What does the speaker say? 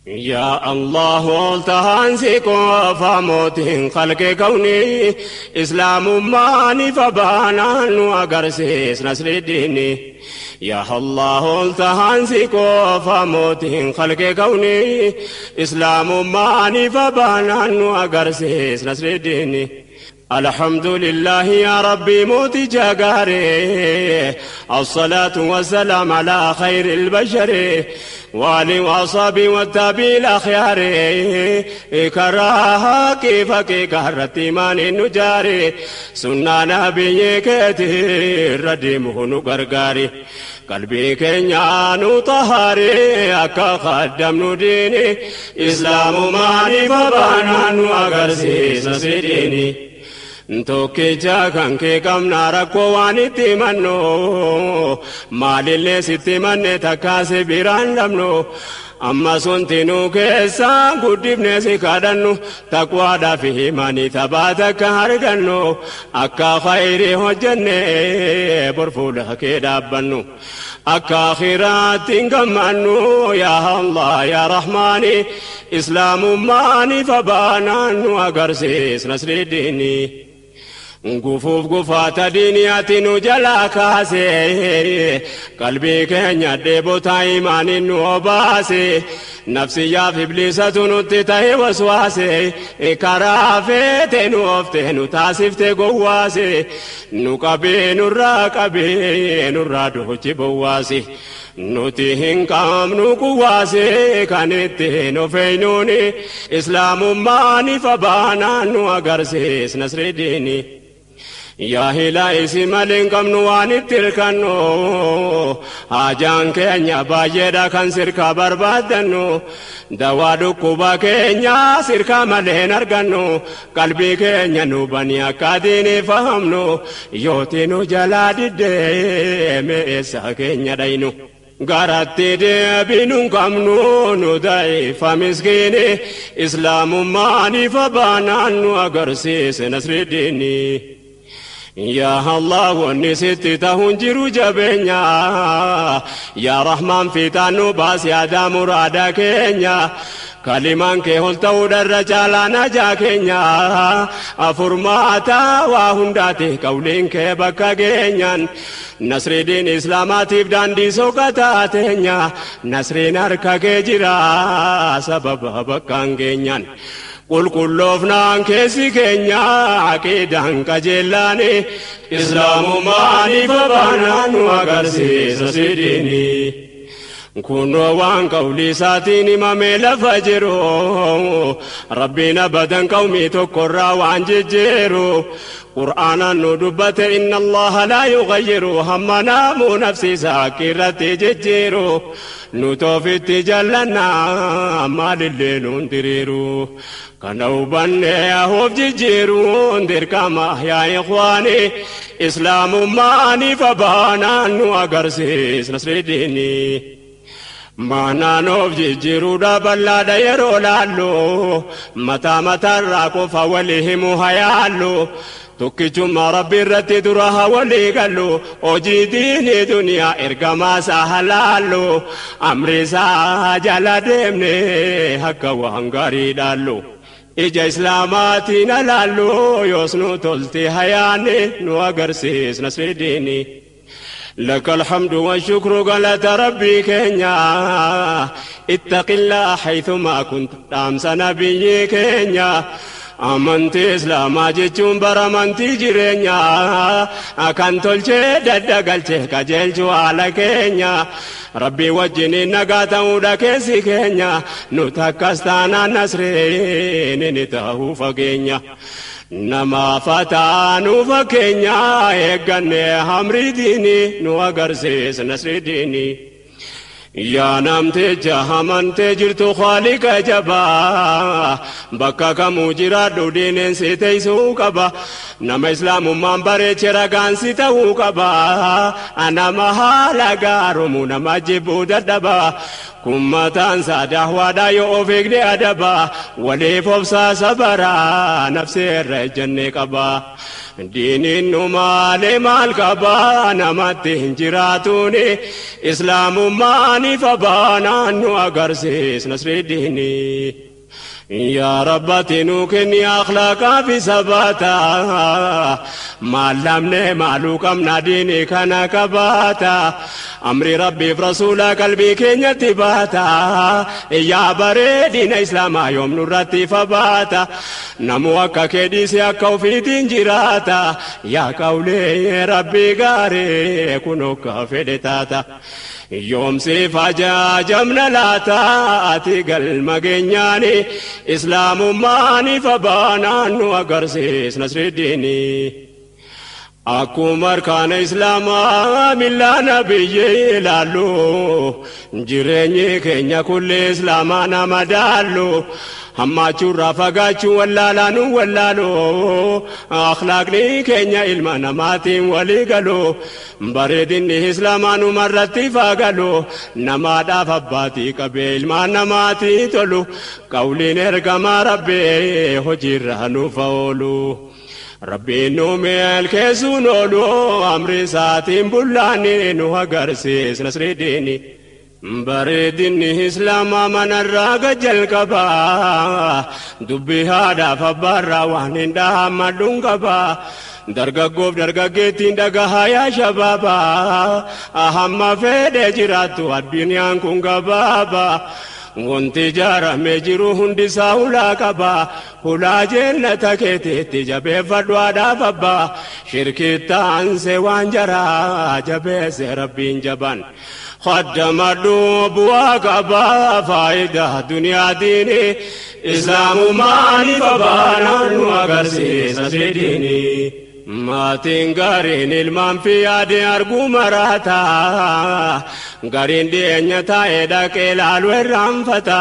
Yaa Allah ol tahaan si qofa mootiin khalqe kauni, islaamummaan ifa baanaan nu agarsiis nasridiini. Yaa Allah ol tahaan si qofa mootiin khalqe kauni, islaamummaan ifa baanaan nu agarsiis nasridiini. الحمد لله يا ربي موتي جاغاري، الصلاة والسلام على خير البشر وآل وأصحابي والتابعين الأخيار. كراها كيف كهرتي مان النجاري، سنة نبي كتير رديمه نغرغاري، قلبي كنيا نطهاري أكا خدم نديني، إسلام ماني فبانا نوغرسي سسيديني. Tokkicha kan kee qabna rakkoo waan itti mannu, maalillee sitti manne takkaase biraan dhabnu. Amma sunti nu keessa guddifne si kadhannu, taqwaadhaa fi himanii taphaa takka argannu, akka khayrii hojjenne bor fuula kee dhaabbannu, akka akhiraatti hin gammannu. Yaa Allah yaa Rahmaani, islaamummaan ifa baanaan nu agarsiis nasridiini. Gufuuf gufaata diiniyaati nu jalaa kaase, qalbii keenya dheebotaa imaaniin nu obaase, nafsiyyaaf ibliisatu nutti ta'e waswaase, karaa feete nu oofte nu taasifte gowwaase, nu qabee nurraa qabee nurraa dochi bowwaase. Nuti hin qabnu kuwaase kan ittiin of eenyuuni, islaamummaan ifa baanaan nu agarsiis nasridiini. Yaa hilaa isi malee hin qabnu waan itti hirkannu, haajaan keenya baay'eedha kan sirkaa barbaaddannu, dawaa dhukkuba keenya sirkaa malee hin argannu, qalbii keenya nu bani akka diinii fahamnu, yooti nu jalaa diddee meessa keenya dhaynu. Garatti deebinu hin qabnu nu da'ifa miskiini, islaamummaan ifa baanaan nu agarsiise nasridiini. Yaa Allah wanni sitti tahuun jiru jabeenya, yaa Rahmaan fiixaan nu baas yaadaa muraada keenya, kalimaan kee ol ta'uudharra caalaa najaa keenya, afurmaata waa hundaati qawliin kee bakka geenyaan, nasridiin islaamaatiif daandii soqataa teenya, nasriin harka kee jira sababa bakkaan geenyaan. Qulqulloofnaan keessi keenya aqiidaan qajeellaani, islaamummaan ifa baanaan nu agarsiisa sidiini. Kunoo waan qawlii isaatiin himamee lafa jiru, rabbiin abadan qawmii tokkorraa waan jijjiiru, qur'aanaan nu dubbate inna allaha laa yughayyiru, hamma namuu nafsi isaa irratti jijjiiru, nu toofitti jallannaa maalillee nuun diriiru. Kana hubannee hoof jijjiiruun dirqama yaa ikhwaani, islaamummaan ifa baanaan nu agarsiis nasridiini. Maanaan of jijjiiruudha bal'aadha yeroo laallu, mataa mataarraa qofa walii himu hayaallu, tokkichummaa rabbi irratti dura haa walii gallu, hojii diinii duniyaa ergamaa isaa halaallu, amri isaa jala deemne akka waan gaarii dhaallu. Ija islaamaatiin alaallu yoos nu tolti hayaanni nu agarsiis nasridiini. لك الحمد والشكر قالت ربي كينيا، اتق الله حيثما كنت دامس نبي كينيا. Amantii islaamaa jechuun bara amantii jireenyaa kan tolchee daddagalchee qajeelchuu haala keenya, rabbii wajjiniin nagaa ta'uudha keessi keenya, nuti akkas taanaan nasreen ni ta'uu fageenya. Namaaf taanuu fakkeenya eegganne hamri diini nu agarsiis nasridiini. Yaa namticha amantee jirtu Khaaliqa jabaa, bakka kamuu jiraadhu diineen si teessuu qaba, nama islaamummaan bareeche ragaan si ta'uu qaba, nama haala gaarumu nama jibbuu dadhaba. Kun mataan isaa dahwaadhaa yoo of eegne adaba, waliif obsaa sabaraa nafsee irra ejjennee qaba. Diiniin nu maalee maal qaba namatti hin jiraatuuni, islaamummaan ifa baanaan nu agarsiis nasridiini. Yaa Rabbati nu kenni akhlaaqaa fi sabaata, maal lamne maaluu qabna diinii kana qabaata. Amri Rabbiif Rasuula qalbii keenyatti baata, yaa bareedina Islaamaa yoom nurratti fabaata. Namu akka kee dhiise akka ofiitiin jiraata, yaa qawlee Rabbii gaarii kun akka fedhe taata. Yoomsiif ajaajamna laata ati galma geenyaani, islaamummaan ifa baanaan nu agarsiis nasridiini. Akkuma arkaana Islaamaa millaa nabiyyi ilaallu, jireenyi keenya kulli Islaamaa nama daallu. Hammaachuurraa fagaachuu wallaalaa nu wallaalu, akhlaaqni keenya ilma namaatiin walii galu. Bareedinni Islaamaa numarratti faagalu, namaadhaaf abbaatii qabee ilmaan namaatii tolu. Qawliin ergamaa Rabbii hojiirra nuuf oolu. Rabbiin nu milkeessuun oolu, amri isaatiin bullaani nu agarsiis nasridiini. Bareedinni Islaamaa manarraa jalqaba, dubbii haadhaaf abbaarraa waan hin dhahammadhuun qaba. Dargaggoof dargaggeettiin dhagahaa yaa shabaaba, hamma fedhe jiraattu addunyaan kun gabaaba. Wanti ijaaramee jiru hundisaa hulaa qaba. Hulaa jennata keetiitti jabeeffadhu haadhaaf abbaa. Shirkitaansee waan jaraa jabeesse Rabbiin jaban. Khaddamadhu bu'aa qaba faayidaa duniyaa diini. Islaamummaan ifa baanaan nu agarsiisa sidiini. Maatiin gaariin ilmaan fi yaadee arguu maraata. Gariin dhiyeenya taa'ee dhaqee ilaalu irraanfata.